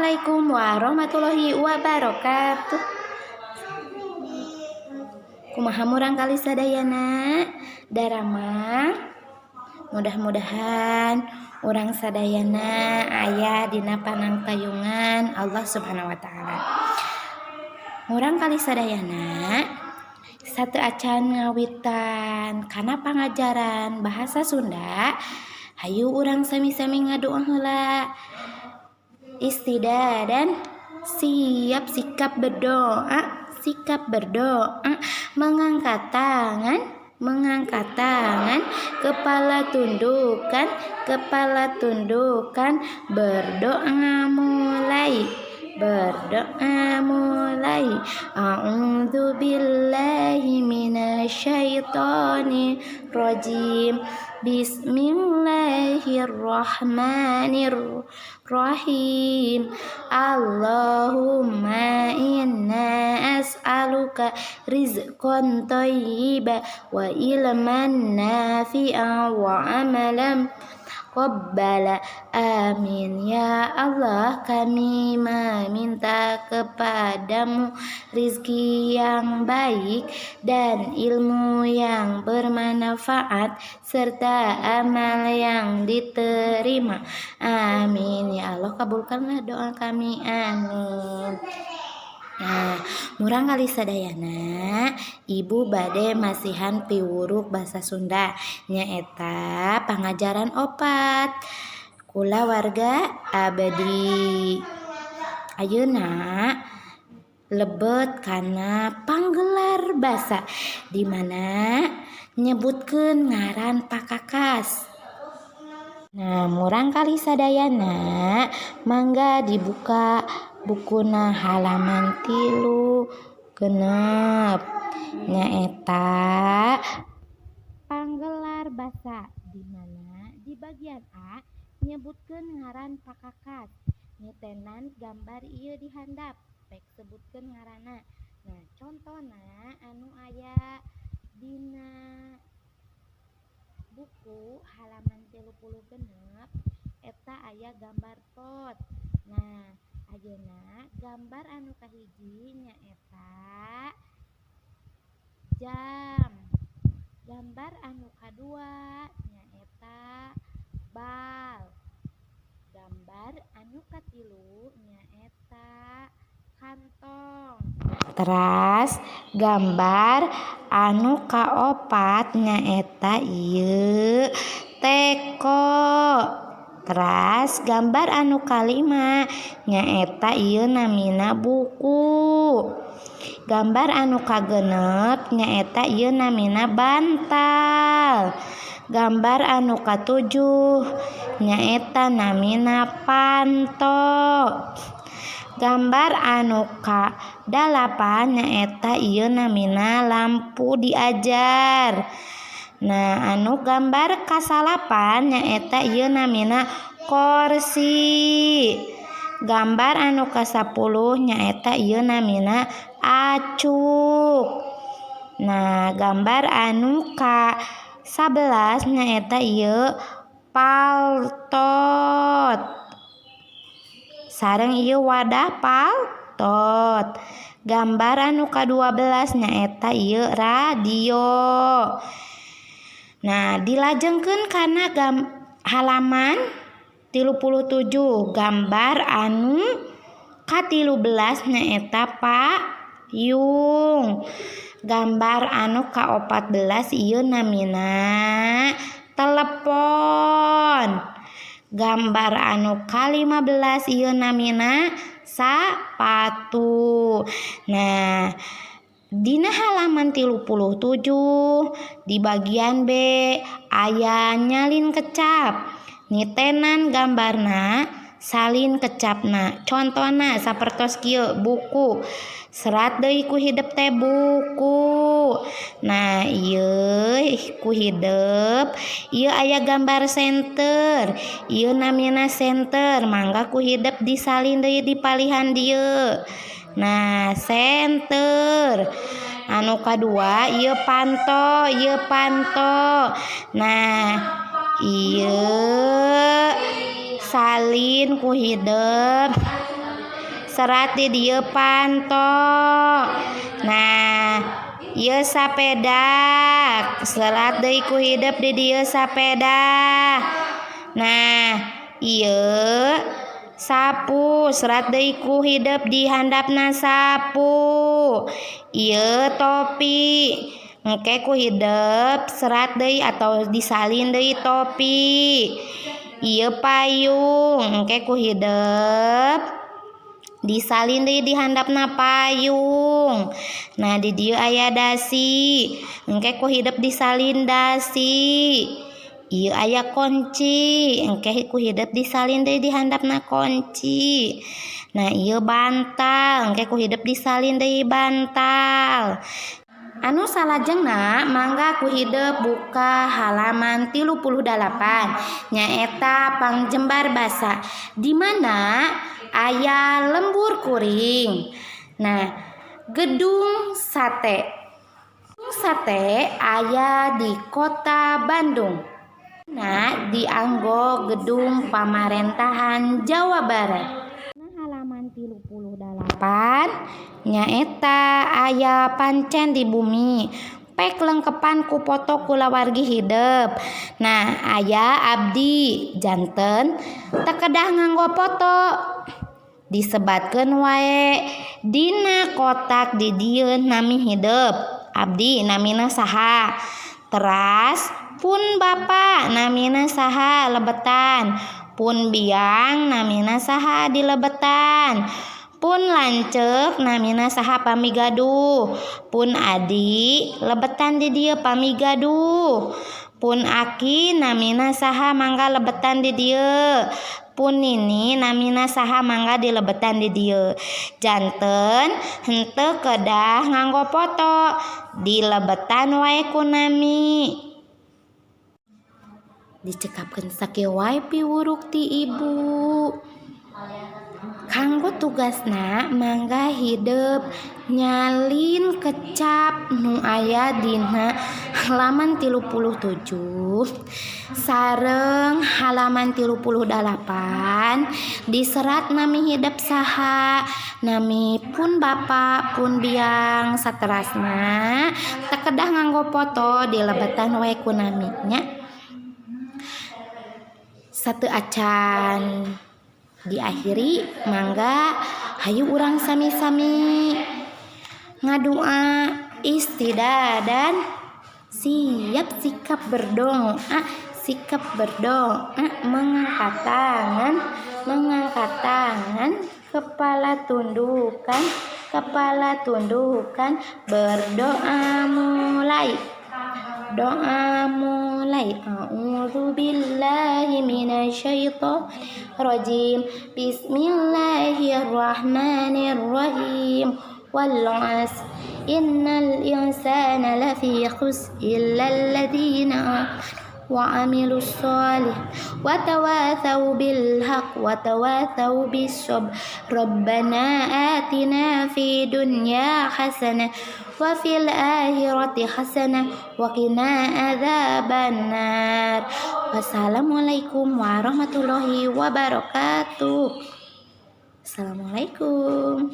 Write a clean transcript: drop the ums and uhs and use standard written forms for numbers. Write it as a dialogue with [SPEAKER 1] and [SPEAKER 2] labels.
[SPEAKER 1] Assalamualaikum warahmatullahi wabarakatuh. Kumaha murangkalih sadayana? Daramang? Mudah-mudahan urang sadayana aya dina panangtayungan Allah Subhanahu wa Ta'ala. Murangkalih sadayana, sateuacan ngawitan kana pangajaran bahasa Sunda, hayu urang sami-sami ngadoa heula. Istidadan, siap sikap berdoa, sikap berdoa, mengangkat tangan, kepala tundukkan, kepala tundukkan, berdoa mulai, berdoa mulai. A'udzu billahi minasyaitonir rajim. Bismillahirrahmanirrahim. Allahumma inna as'aluka rizqan thayyiba wa ilman nafi'an wa amalan mutaqabbala. Amin. Ya Allah, kami meminta kepadamu rizki yang baik dan ilmu yang bermanfaat serta amal yang diterima. Amin. Ya Allah, kabulkanlah doa kami. Amin. Nah, murangkalih sadayana, Ibu bade masihan piwuruk bahasa Sunda, nyaeta pangajaran 4 kulawarga abdi. Ayeuna lebet kana panggelar basa, di mana nyebutkeun ngaran pakakas. Nah, murangkalih sadayana, mangga dibuka bukuna halaman 36, nyaeta panggelar basa, di mana di bagian A nyebutkeun ngaran pakakas. Nitenan gambar ieu di handap, pek sebutkeun ngaranna. Nah, contona anu aya dina buku halaman 36 eta aya gambar pot. Nah, ayeuna gambar anu kahiji nyaeta jam, gambar anu kadua nyaeta bal, gambar anu katilu nyaeta kantong, teras gambar anu kaopat nyaeta ieu teko, teras gambar anu kalima nyaeta ieu namina buku, gambar anu kagenep nyaeta ieu namina bantal, gambar anu katujuh nyaeta namina panto, gambar anu kadalapan nyaeta ieu namina lampu diajar. Nah, anu gambar kasalapan nyaeta ieu namina korsi, gambar anu ka-10 nyaeta ieu namina acuk. Nah, gambar anu ka-11 nyaeta ieu paltot sareng ieu wadah paltot. Gambar anu ka-12 nyaeta ieu radio. Nah, dilajengkeun kana halaman 37, gambar anu ka-13 nyaeta payung, gambar anu ka-14 ieu namina telepon, gambar anu ka-15 ieu namina sapatu. Nah, dina halaman 37 di bagian B aya nyalin kecap. Nitenan gambarna, salin kecapna. Contona sapertos kieu, buku, serat deui ku hidep teh buku. Nah, ieu ku hidep ieu aya gambar senter, ieu namina senter, mangga ku hidep disalin deui dipalihan dieu. Nah, senter. Anu kadua ieu panto, ieu panto. Nah, ieu salin ku hidep. Serat di dieu panto. Nah, ieu sapeda, serat deui ku hidep di dieu sapeda. Nah, ieu sapu, serat deui ku hidep di handapna sapu. Ieu topi, engke ku hidep serat deui atau disalin deui topi. Ieu payung, engke ku hidep disalin deui di handapna payung. Nah, di dieu aya dasi, engke ku hidep disalin dasi. Ieu aya kunci, engke ku hidep disalin deui di handapna kunci. Nah, ieu bantal, engke ku hidep disalin deui bantal. Anu salajengna mangga ku hidep buka halaman 38, nyaeta pangjembar basa, di mana aya lembur kuring. Nah, gedung sate. Gedung sate aya di kota Bandung. Nah, dianggo gedung pamarentahan Jawa Barat. Nah, halaman 38 nyaeta aya pancen di bumi. Pek lengkepan ku foto kulawargi hidep. Nah, aya abdi janten teu kedah nganggo foto. Disebatkeun wae dina kotak di dieu nami hidep. Abdi namina saha. Teras pun bapa namina saha lebetan. Pun biang namina saha dilebetan. Pun lanceuk namina saha pami gaduh. Pun adi lebetan di dieu pami gaduh. Pun aki namina saha mangga lebetan di dieu. Pun nini namina saha mangga dilebetan di dieu. Janten henteu kedah nganggo foto, dilebetan wae ku nami. Dicekapkeun sakieu wae piwuruk ti ibu. Kanggo tugasna mangga hidep nyalin kecap nu aya dina halaman 37 sareng halaman 38, diserat nami hidep saha, nami pun bapa, pun biang, saterasna. Teu kedah nganggo foto, dilebetan wae ku nami nya. Sateuacan diakhiri, mangga hayu urang sami-sami ngadua istidah dan siap sikap berdoa. Sikap berdoa, mengangkat tangan, mengangkat tangan, kepala tundukkan, kepala tundukkan, berdoa mulai. Doa mulai. A'udzu billahi minasyaitonir rajim. Bismillahirrahmanirrahim. Wal 'asr innal insana lafi khusr illal ladzina wa amilus sholih wa tawasau bil haq wa tawasau bis sabr. Rabbana atina fid dunya hasanah wa fil akhirati hasanah wa qina adzabannar. Wassalamualaikum warahmatullahi wabarakatuh. Assalamualaikum.